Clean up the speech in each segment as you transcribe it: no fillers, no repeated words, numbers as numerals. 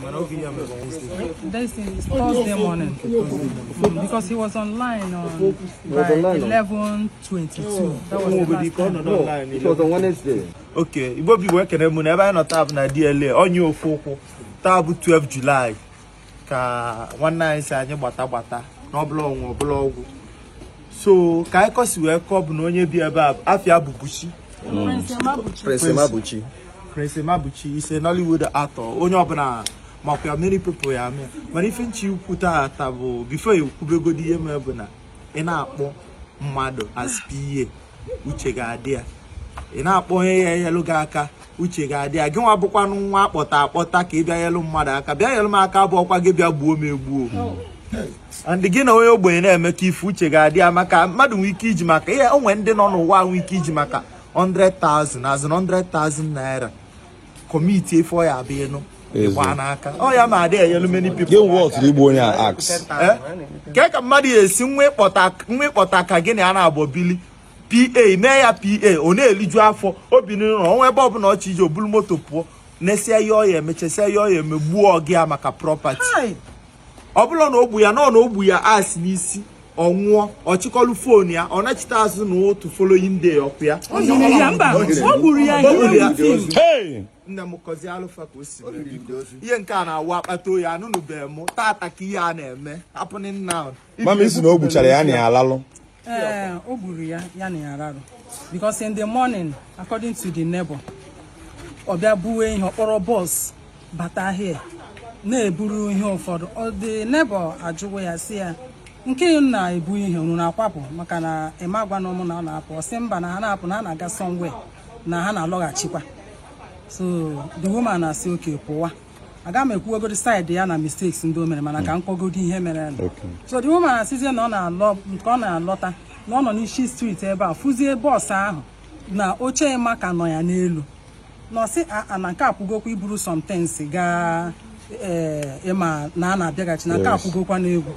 Mana oge ya mere Wednesday. This is Thursday morning. Because he was online on by Online on- 11:22. That was the Nwegodi last ka ọ time. nọ online. It was on Wednesday. Okay, Igbo bụ Igbo, ekene mụ na ebe anyị nọ taa bụ na DLA onye ofu ụkwụ. Taa bụ 12 July ka nwanne anyị si anyị gbata gbata na ọbụla ọnwụ ọbụla ọgwụ. So ka anyị kọsi wee kọọ bụ na onye bi ebe a afịa bụ Buchi. Prince Mabuchi. Prince Mabuchi. Prince Mabuchi is a Nollywood actor. Onye ọbụla makwa, many people ya mee. Mana ife nchi ukwu taata bụ, before ekwubegodi ihe mee, bụ na ị na-akpọ mmadụ as PA, uche ga-adị ya. Ị na-akpọ onye ya enyelụ gị aka, uche ga-adị ya. Gị nwa bụkwanụ nwa akpọta akpọta ka ị bịa nyelụ mmadụ aka, bịa nyelụ m aka, bụ ọkwa gị bịa gbuo m egbuo. And gị na onye ogbenye na-emekọ ife, uche ga-adị ya, maka mmadụ nwee ike iji maka ihe onwe ndị nọ n'ụwa nwee ike iji maka 100,000, as in 100,000 naira, commit ife ọ ya abịa ịnụ ịgba n'aka ọ ya ma adị enyelu many people. Gị wọt igbu onye a axe. Eh? Ke ka mmadụ ya esi nwa ịkpọta ka gị na ya na-agbọ bili PA mee ya PA, ọ na-eliju afọ obi n'ụlọ ọnwa, ebe ọbụla ọchị iji obulu moto pụọ, nesia ihe ọ ya emechasia ihe ọ ya emegbuo ọgị ya maka property. Hi. Ọ bụrụ na o gbu ya nọ na o gbu ya as n'isi, ọ nwụọ, ọ chịkọlụ phone ya, ọ nachite azụ n'otu following day ọkụ ya. O gburu ya, mba. O gburu ya. O gburu ya. Here. Hey! Nne m, kọzie alụfa ka o si mee, biko. Ihe nke a na-awụ akpata oyi. Anụnụbeghị m tata ka ihe a na-eme happening now. Mama, isi na o gbuchara ya na ya alalụ. Ee, o gburu ya, ya na ya rarụ. Because in the morning, according to the neighbor, ọ bịa buwe ihe, ọ kpọrọ bus bata here na-eburu ihe ụfọdụ. Ọ dị neighbor ajụwo ya, si ya nke m na-ebu ihe unu na-akwapụ, maka na ịma gwa na ụmụ na ọ na-apụ. Ọ sị mba, na ha na-apụ, na ha na-aga somewhere, na ha na-alọghachikwa. So the woman na-asị oke pụwa. Aga m ekwuwegodi side ya na mistakes ndị o mere, mana ka m kọgodi ihe mere. So the woman asịzie na ọ na-alọ nke ọ na-alọta, na ọ nọ n'isi street ebe a, fụzie bus ahụ na oche ịma ka nọ ya n'elu, na ọ sị a na nke akwụgokwa iburu some things gaa, ee, ịma na a na-abịaghachi na nke akwụgokwa n'egwu.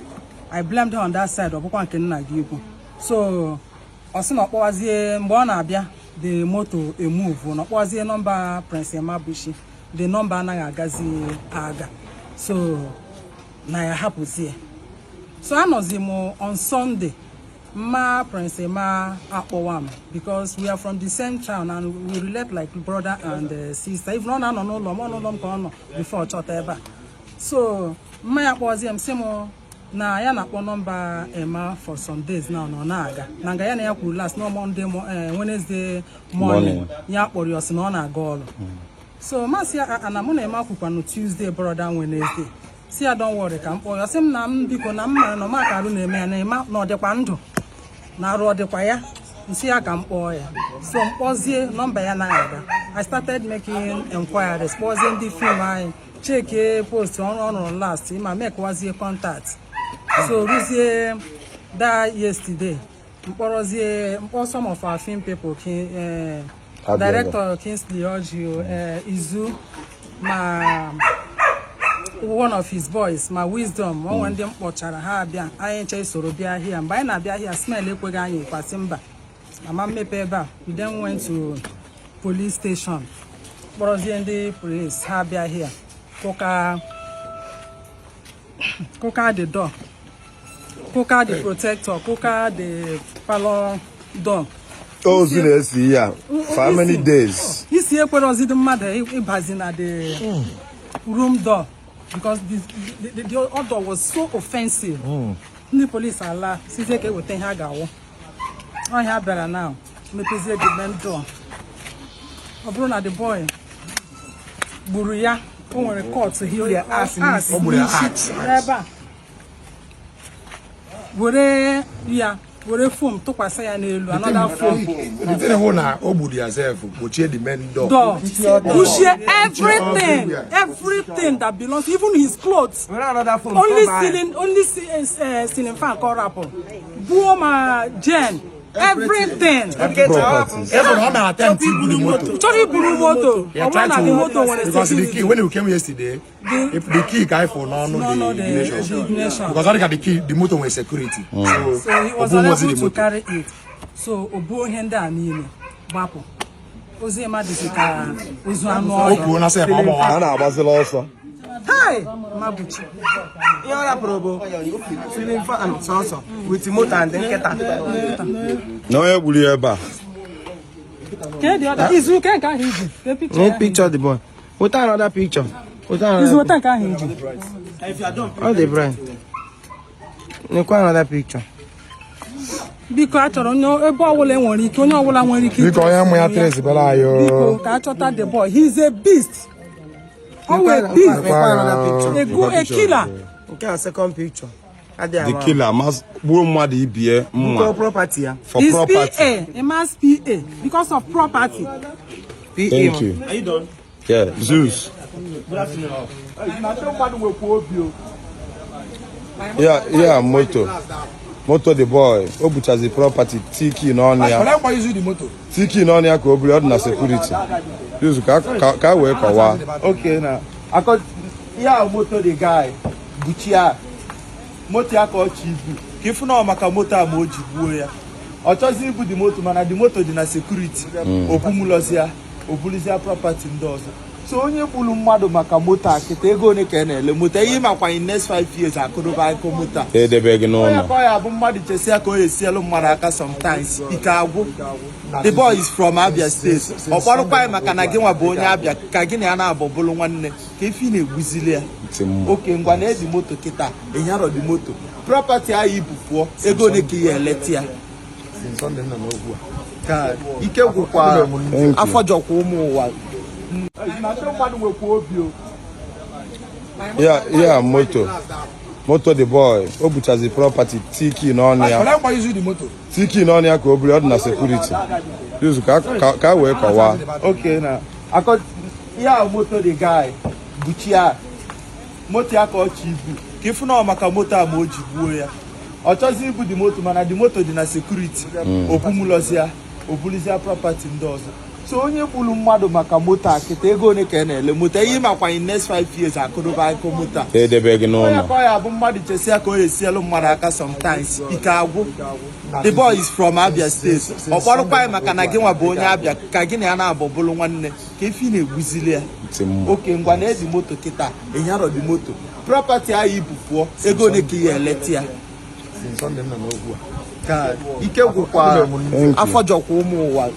I blamed her on that side. Ọ bụkwa nke nna gị ikwu. So ọ sị na ọ kpọwazie mgbe ọ na-abịa, the moto emove, na ọ kpọwazie nọmba Prince Emabuchi, the nọmba anaghị agazi aga. So na ya hapụzie. So anọzi m on Sunday, mma Prince Emma akpọwa m, because we are from the same town and we relate like brother and sister. Even ọ na-anọ n'ụlọ m, ọ n'ụlọ m ka ọ nọ before ọ chọta ebe a. So mma ya kpọzie m, sị m na ya na-akpọ nọmba Emma for some days now, na ọ na-aga na nga ya na ya kwuru last na Monday, Wednesday morning. Morning. Ya kpọrọ ya, ọ sị na ọ na-aga ọrụ. So masị ya na mụ na Emma kwukwanụ Tuesday, brother, Wednesday, si ya don't worry, ka m kpọọ ya. Sị m na m biko, na m mara na ọma ka arụ na-eme ya, na Emma na ọ dịkwa ndụ, na arụ ọ dịkwa ya. Nsị ya ka m kpọọ ya. So m kpọzie nọmba ya naghị aga. I started making enquiries, kpọzie ndị film anyị, cheke post ọrụ ọ rụrụ last, ma mekwazie contact. So ruzie that yesterday, mkpọrọzie mkpọ some of our film people, Abiola. Director Kingsley Ojio, Izu, ma one of his boys, ma Wisdom onwe ndị m kpọchara, ha abịa. Anyị nche soro bịa ahịa. Mgbe anyị na-abịa ahịa, smell ekweghị anyị kwasị mba mama mmepe ebe a. We then went to police station, kpọrọzie ndị police, ha abịa ahịa, kụka kụka the door, kụka the protector, kụka the parlour door. Ozu na-esi ihe a for how many days? Isi ekwerozidi mmadụ ịbazi na the room door because the odor was so offensive. Ndị police ala sizie ka eweta ihe a ga-awụ ọhịa bịara now, mepezie the main door. Ọ bụrụ na the boy gburu ya, o nwere cut here, axe axe O gburu ya n'isi axe. ebe a, were ya were foam tụkwasị ya n'elu, another foam. The thing hụ na o gburu ya sef, kpochie the main door. Door, pushie everything, Everywhere. everything that belongs, even his clothes. Were another phone. Only cover. ceiling, only ceiling fan ka ọ rapụrụ, buo ma gen, everything. Properties. Even ọ na-attempt iburu moto. Chọrọ iburu moto. Yeah, Ọ bụrụ na the moto nwere because the key security. when we came yesterday, if the key ka ifo n'ọnụ n'ọnụ the the ignition, ignition. because ọ dị ka the key the moto nwere security, so So he was ọ bụghịzi unable the to moto. carry it. So o buo ihe ndị a niile gbapụ. Ozu Emma dịzi ka ozu anụ O ọhịa. kwuo na sef ọ gbawa. A na-agbazila ọsọ. Hai! Hey, Mabuchi. Ihe ọ rapụrụ bụ ceiling fan sọsọ with moto and nkịta. Na onye gburu ya ebe a. Ke the other izu ke nke ahụ iji. Ke picture. Need picture the boy. Weta another picture. Weta Izu another. weta nke ahụ iji. Ọ dị bright. Nekwa another picture. Biko, achọrọ onye ebe ọbụla e nwere ike, onye ọbụla nwere ike. Biko, onye mụ ya trace bela anyị o. Biko, ka achọta the boy. He's a beast. Ọ wee beast. Nekwa another picture. A good, a killer. Nke a second picture. Adị The ama. killer mas gbuo mmadụ ibie Bukọ mma property ya. for He's property. PA, a man's PA, because of property. PA. Thank you. Are you done? Yeah, Zeus. Good afternoon all. Na ndị mmadụ nwekwa obi o. Yeah, moto. Moto the boy. O buchazi property tiki n'ọnụ ya. Olee mgbe izu dị moto? Tiki n'ọnụ ya ka o buru, ọ dị na security. Zeus, ka wee kọwaa. Okay, na akọ ihe a, moto the guy buchi ya, moto ya ka ọ chọ ibu, ka ịfụ na ọ maka moto a ma o ji gbuo ya. Ọ chọzi ibu the moto, mana the moto dị na security, obumulozia, obuluzia property ndị ọzọ. So onye gburu mmadụ maka moto a kịta, ego one ka ị na-ele moto ihe makwa in next 5 years akụrụba akụ moto a? Edebe gị Onye n'ụlọ. ka ọ ya bụ mmadụ chesia ka o esielu mmadụ aka, sometimes ike agwụ. The boy is from Abia State. Ọ kpọrọkwa ya maka na gị nwa bụ onye Abia, ka gị na ya na-abụ bụrụ nwanne, ka ife ị na-egbuzili ya. Ntị mma. Oke ngwa, na edi moto kịta, ịnyarọ dị moto, property ahụ ibu pụọ, ego one ka ihe eleta ya? Sunday nọ n'okwu a. Ka ike gwụkwa. Thank you. Afọ jọkwa ụmụ ụwa. Na ndị mmadụ nwekwa obi o. Yeah, moto. Moto the boy. O buchazi property tiki n'ọnụ ya. Olee mgbe izu dị moto? Tiki n'ọnụ ya ka o buru, ọ dị na security. Zeus, ka wee kọwaa. Okay, na akọ ihe a, moto the guy buchi ya, moto ya ka ọ chọ ibu, ka ịfụ na ọ maka moto a ma o ji gbuo ya. Ọ chọzi ibu the moto, mana the moto dị na security, obumulozia, obuluzia property ndị ọzọ. So onye gburu mmadụ maka moto a kịta, ego one ka ị na-ele moto ihe makwa in next 5 years akụrụba akụ moto a? Edebe gị Onye n'ụlọ. ka ọ ya bụ mmadụ chesia ka o esielu mmadụ aka, sometimes ike agwụ. The boy is from Abia State. Ọ kpọrọkwa ya maka na gị nwa bụ onye Abia, ka gị na ya na-abụ bụrụ nwanne, ka ife ị na-egbuzili ya. Ntị mma. Oke ngwa, na edi moto kịta, ịnyarọ dị moto, property ahụ ibu pụọ, ego one ka ihe eleta ya? Sunday nọ n'okwu a. Ka ike gwụkwa. Thank you. Afọ jọkwa ụmụ ụwa.